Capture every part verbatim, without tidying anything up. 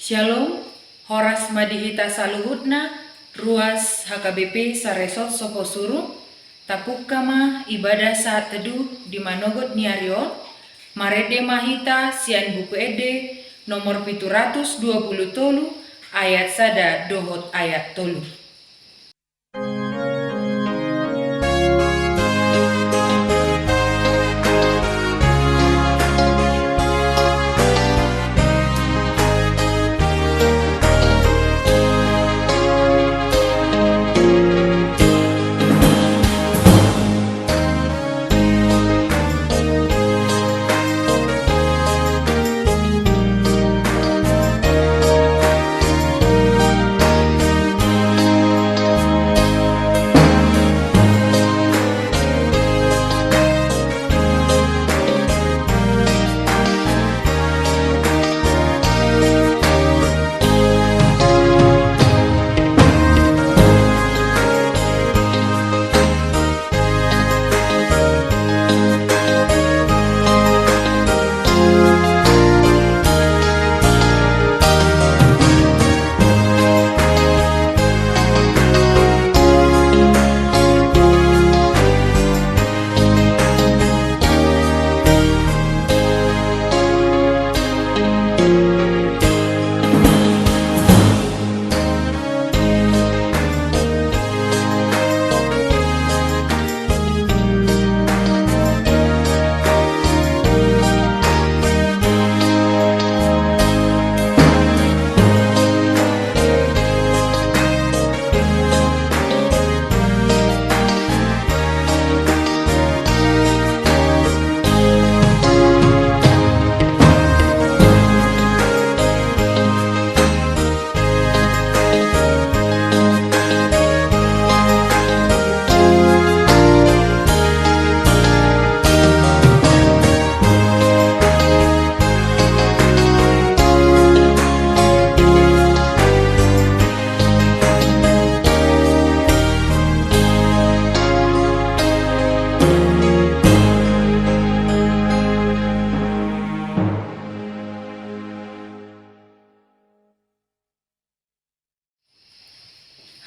Syalom, horas ma di hita saluhutna, ruas H K B P Saresot Soposurung. Tapungka ma ibadah sahat teduh di manogot ni ari on. Marende ma hita sian Buku Ende nomor pitu ratus dua pulu tolu, ayat sada dohot ayat tolu.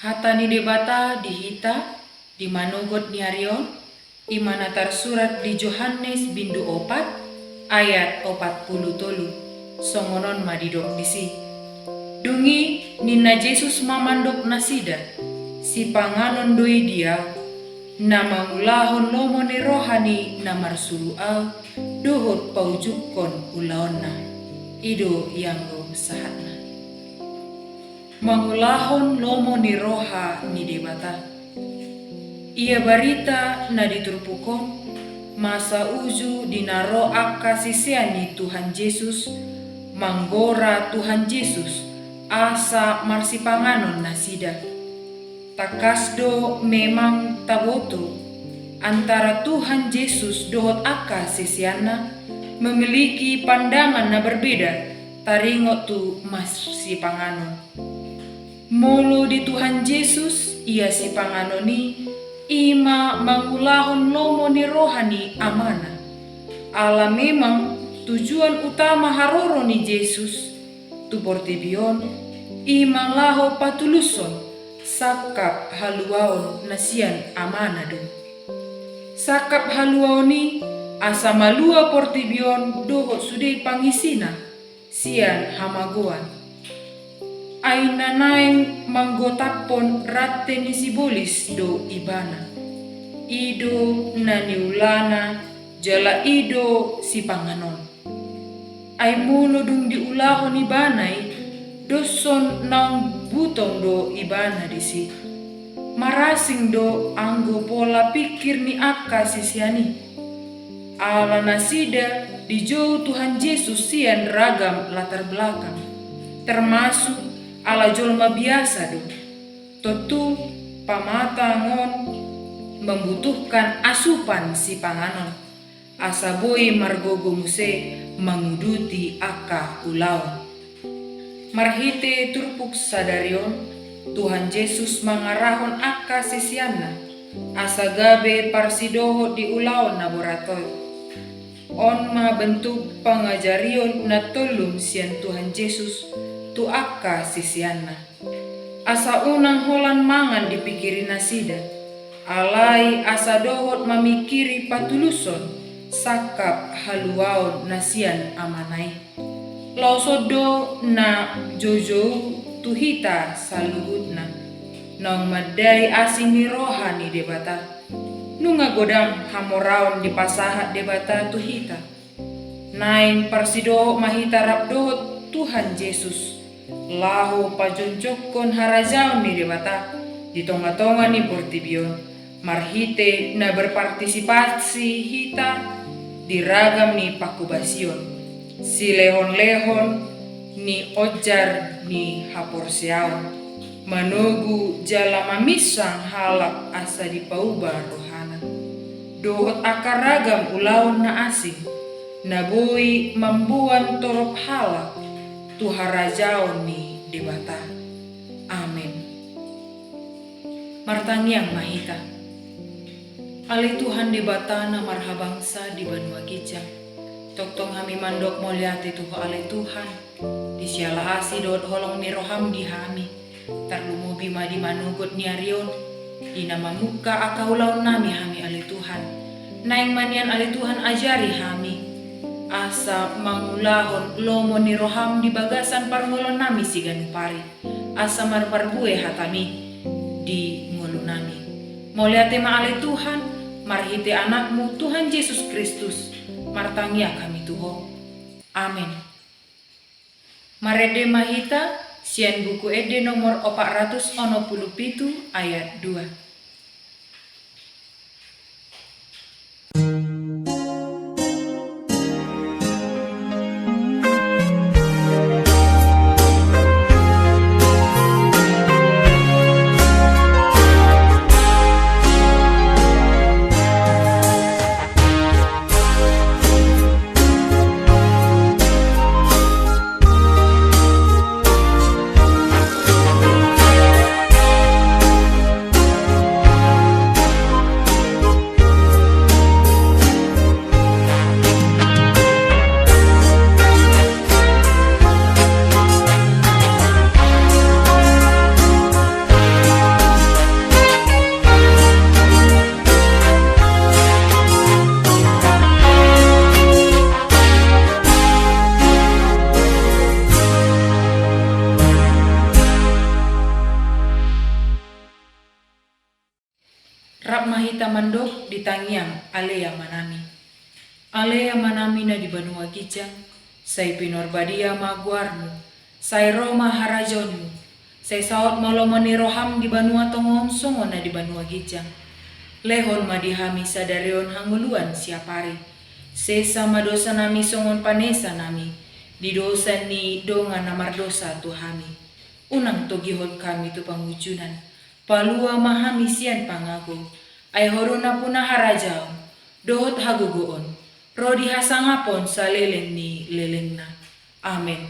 Hata ni Debata di hita di manogot ni ari on, i ma na tarsurat di Johannes bindu opat ayat opat pulu tolu. Songon on ma didok disi. Dung i ninna Jesus ma mandok nasida, sipanganon do i di Ahu, na mangulahon lomo ni roha ni na marsuru Ahu, dohot paujungkon ulaonna. I do ianggo sahatna. Mangulahon lomo ni roha ni Debata. Ia barita na di turpuk on, masa uju di na ro angka sisean ni Tuhan Jesus, manggora Tuhan Jesus, asa marsipanganon nasida. Tangkas do memang taboto, antara Tuhan Jesus dohot angka siseanna memiliki pandangan na berbeda, taringot tu marsipanganon. Molo di Tuhan Jesus, ia sipanganon i, i ma mangulahon lomo ni roha ni Amana. Ala memang tujuan utama haroro ni Jesus tu portibi on, i ma laho patulushon sangkap haluaon na sian Amana do. Sangkap haluaon i asa malua portibi on dohot sude pangisina sian hamagoan. Ai na naeng manggotaphon rante ni sibolis do Ibana. I do na niulana jala i do sipanganon. Ai molo dung diulahon Ibana i, doshon naung butong do Ibana disi. Marasing do anggo pola pikir ni angka sisean i. Ala nasida dijou Tuhan Jesus sian ragam latar belakang, termasuk ala jolma biasa do. Tontu pamatang on membutuhkan asupan sipanganon, asa boi margogo muse manguduti angka ulaon. Marhite turpuk sadari on, Tuhan Jesus mangarahon angka siseanna, asa gabe parsidohot di ulaon na borat on. On ma bentuk pangajarion na tollum sian Tuhan Jesus tu angka siseanna. Asa unang holan mangan dipingkiri nasida, alai asa dohot mamingkiri patuluson sangkap haluaon na sian Amana i. Laoson do na joujou tu hita saluhutna, naung mandai asi ni roha ni Debata. Nunga godang hamoraon dipasahat Debata tu hita. Naeng parsidohot ma hita rap dohot Tuhan Jesus, laho pajongjongkon harajaon ni Debata di tongatonga ni portibi on, marhite na berpartisipasi hita di ragam ni pangkobasion, silehonlehon ni onjar ni haporseaon, manogu jala maminsang halak asa dipauba rohana, dohot angka ragam ulaon na asing, na boi mamboan torop halak tu harajaon ni Debata. Amen. Martangiang ma hita. Ale Tuhan Debata na marhabangsa di banua ginjang, tongtong hami mandok mauliate tu Ho ale Tuhan, di siala asi dohot holong ni roham di hami, tarlumobi ma di manogot ni ari on, di na mamungka angka ulaonnami hami ale Tuhan. Naeng ma nian ale Tuhan ajari hami, asa mangulahon lomo ni roham di bagasan parngoluonnami siganup ari, asa marparbue hatami di ngolunami. Mauliate ma ale Tuhan, marhite Anakmu Tuhan Jesus Kristus, martangiang hami tu Ho. Amen. Marende ma hita sian Buku Ende nomor opat ratus onom pulu pitu ayat dua. Rap ma hita mandok di tangiang Ale Amanami. Ale Amanami na di banua ginjang, sai pinarbadia ma goarmu, sai ro ma harajaonmu, sai saut ma lomo ni roham di banua tonga on songon na di banua ginjang. Lehon ma di hami sadari on hangoluan siapari. Sesa ma dosanami songon panesanami di dosa ni dongan na mardosa tu hami. Unang togihon hami tu pangunjunan, palua ma hami sian pangago. Ai Ho do nampuna harajaon, dohot hagogoon, ro di hasangapon saleleng ni lelengna. Amen.